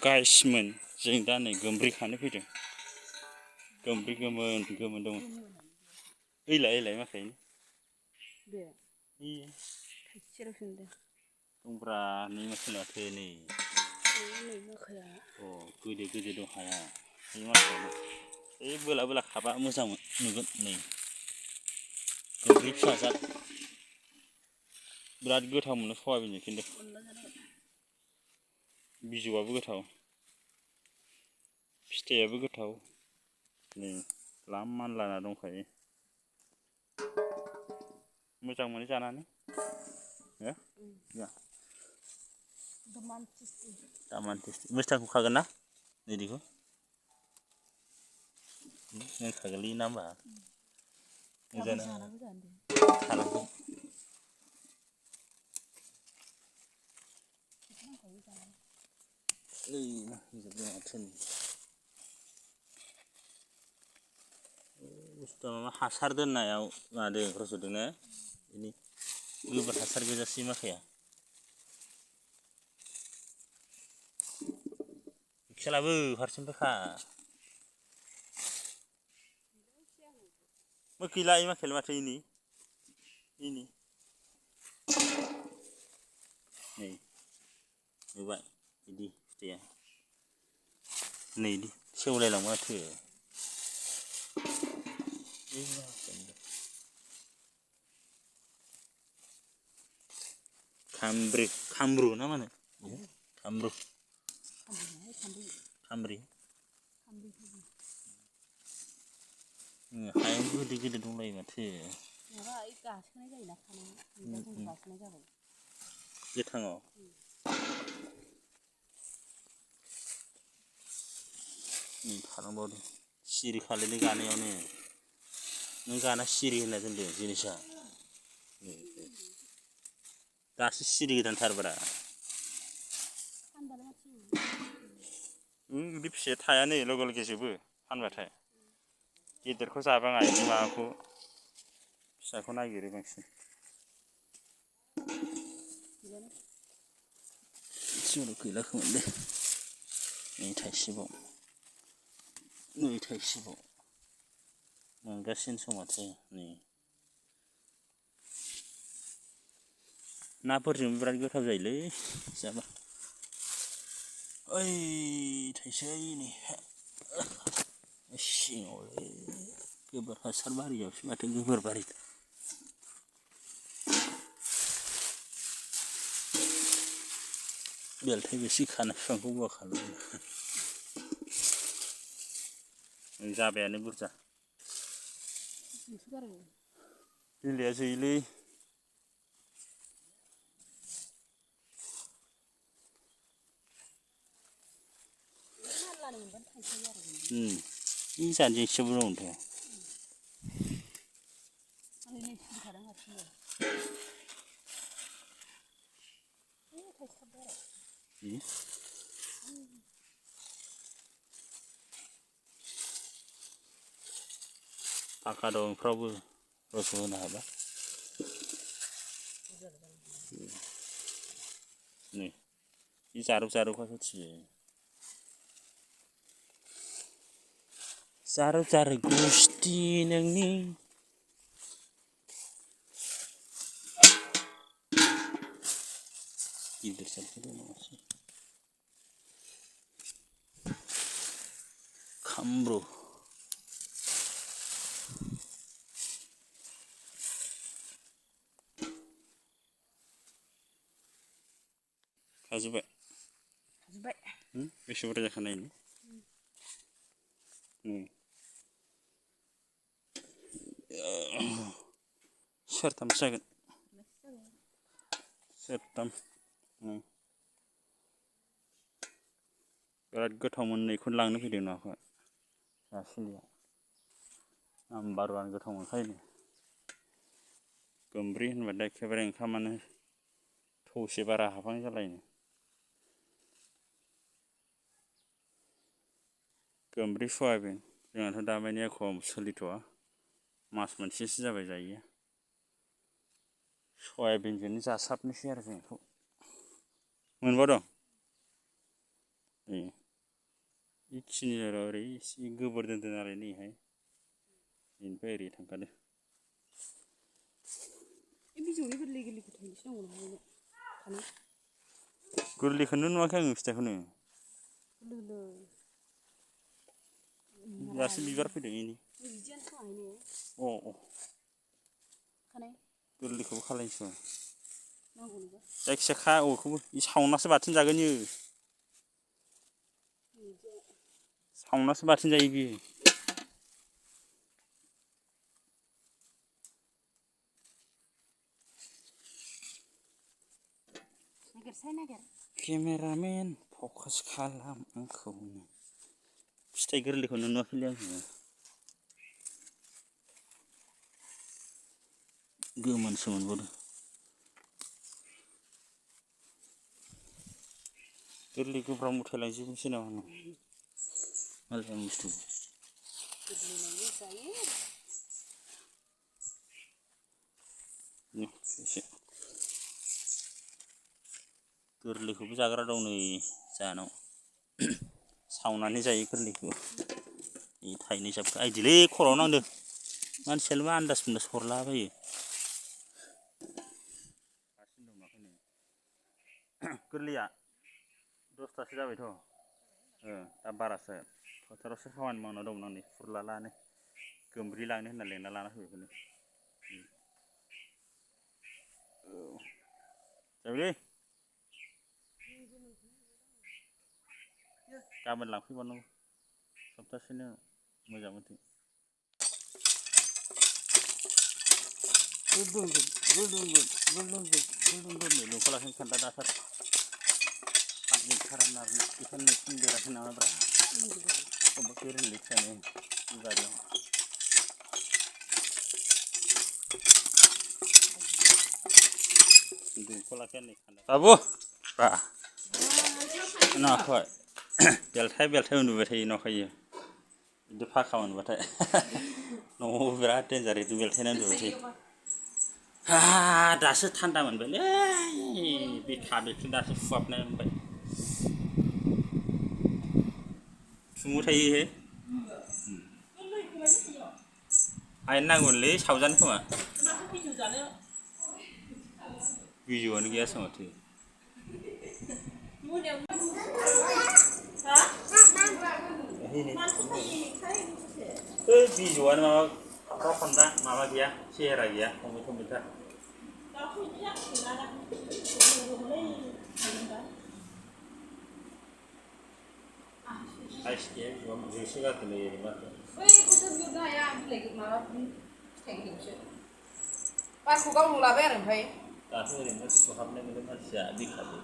गाइसमोन जों दा नै गोमब्रि खानो फैदों गोमब्रि गोमोन दङ ओइलाय माखायनो दंब्रा नै माखायाथ' नै गोदो दं हाया नै माखायानो ओइ बोला खाबा मोजां नुगोन नै गोमब्रि फिसाजाद बिराद गोथाव मोनो सयाबिनजों खिन्थु बिजौआबो गोथाव फिथाइयाबो गोथाव नै लाम मानलाना दंखायो मोजां मोनो जानानै दामान टेस्टि मोजांखौ खागोन ना नैदिखौ मोनखागोनलै ना होमबा मोजां खानांगौ बुस्थुआ माबा हासार दोननायाव मादों रज'दोंना बिनि गोबोर हासार गोजासै माखाया खेलाबो फारसेनिफ्राय खा गैला माखाया माथो इनि नै नुबाय बिदि फिथाइया नै सेवलायलाङो माथो खामब्रु ना मा होनो खामब्रि हायाव गोदै दंलायो माथो गोथाङाव थालांबावदों सिरि खालायनो गानायावनो नों गाना सिरि होनना दोनदों जिनिसा दासो सिरि गोदानथारब्रा बिदि फिसाया थाया नै लगे जोबो फानबाथाय गिदिरखौ जाबाङा बिदि माबाखौ फिसाखौ नागिरो बांसिन गैला खोमालै नै थाइसेबाव मोनगासिनो समाथो नै नाफोरजों बिराद गोथाव जायोलै जाबा ओइ थाइसे नै सिङावलै गोबोर हासार बारियावसो माथो गोबोर बारि बेलथाय बेसे खाना बिफांखौ औवा खालामो जाबायानो बुरजा बिलाइया जोयोलै जानजिसेबो दंथ' फाखा दं फ्रावबो रस होनो हाबा नै जारौ थियो जारौ गुस्थि नोंनि गिदिर सारखौ खामब्रु खाजोब्बाय बेसे बुरजा जाखो नायनो सेरथामसो जागोन सेरथाम बिराद गोथाव मोननायखौनो लांनो फैदों नाखौ जासिलिया नाम्बार 1 गोथाव मोनखायो गोमब्रि होनबाथाय एखेबारे ओंखामानो थौसे बारा हाबहां जालायो गोमब्रि सयाबिन जोंहाथ' दामानि एख' सोलिथ'वा मास मोनसेसो जाबाय जायो सयाबिनजोंनो जासाबनोसै आरो जों बेखौ मोनबावदों बेखिनि आरो ओरै एसे गोबोर दोनदों नालाय नैहाय बेनिफ्राय ओरै थांखादो बिजौनि गोरलै गोरलैखौ थांनोसो नांगौ ना गोरलैखौनो नुवाखै आङो फिथाइखौनो दासो बिबार फैदों इनि अ गोरलैखौबो खालायनोसै जायखिजाया खा अबेखौबो सावनासो बाथोन जागोन इयो सावनासो बाथोन जायो बियो केमेरामेन फकास खालाम आंखौ फिथाइ गोरलैखौनो नुवाखैलै आङो गोमोनसो मोनबावदों गोरलै गोब्राब मुथायलांजोबनोसै नामा मालाय बुस्थु एसे गोरलैखौबो जाग्रा दं नै जाहानाव सावनानै जायो गोरलैखौ थाइनै जाबखो आइदिलै खर'आव नांदों मानसियाल' आन्दाज मोन्दाज हरलाबायो गोरलैया 10थासो जाबायथ' दा बारासो फोथारावसो खामानि मावना दंमोन आं नै फुरला लानो गोमब्रि लांनो होनना लेंना लाना फैबाय जाबायलै गाबोन लांफैबावनांगौ सप्तासेनो मोजां मोनथों दंखलाखौनो खान्दा दाथार गैथारा नारनो बेखौनो मैखुन बेराखै नामाब्रा अबेबा गोरलै थानो बारियाव बाबु बा नाखौहाय बेलथाय बेलथाय उन्दुबाय थायो नखायो बिदि फाखा मोनबाथाय न'आव बिराद देन्जार बिदि बेलथायना उन्दुबाय थायो दासो थान्दा मोनबायलै बिखा बिखुं दासो खुहाबनाय मोनबाय थुमु थायो आयनो नांगौमोनलै सावजानो खोमा बिजौआनो गैयासं माथो बिजौआनो माबा फाख्रा फान्दा माबा गैया सेहेरा गैया थंबै थंबैथार साइस गैया बिजौआ जोंसो गारखो नै ओरै माथो बारखौ गावनो लाबाय आरो ओमफ्राय दाथ' ओरैनो सुहाबनाय मोनो मानसिया बिखाखौ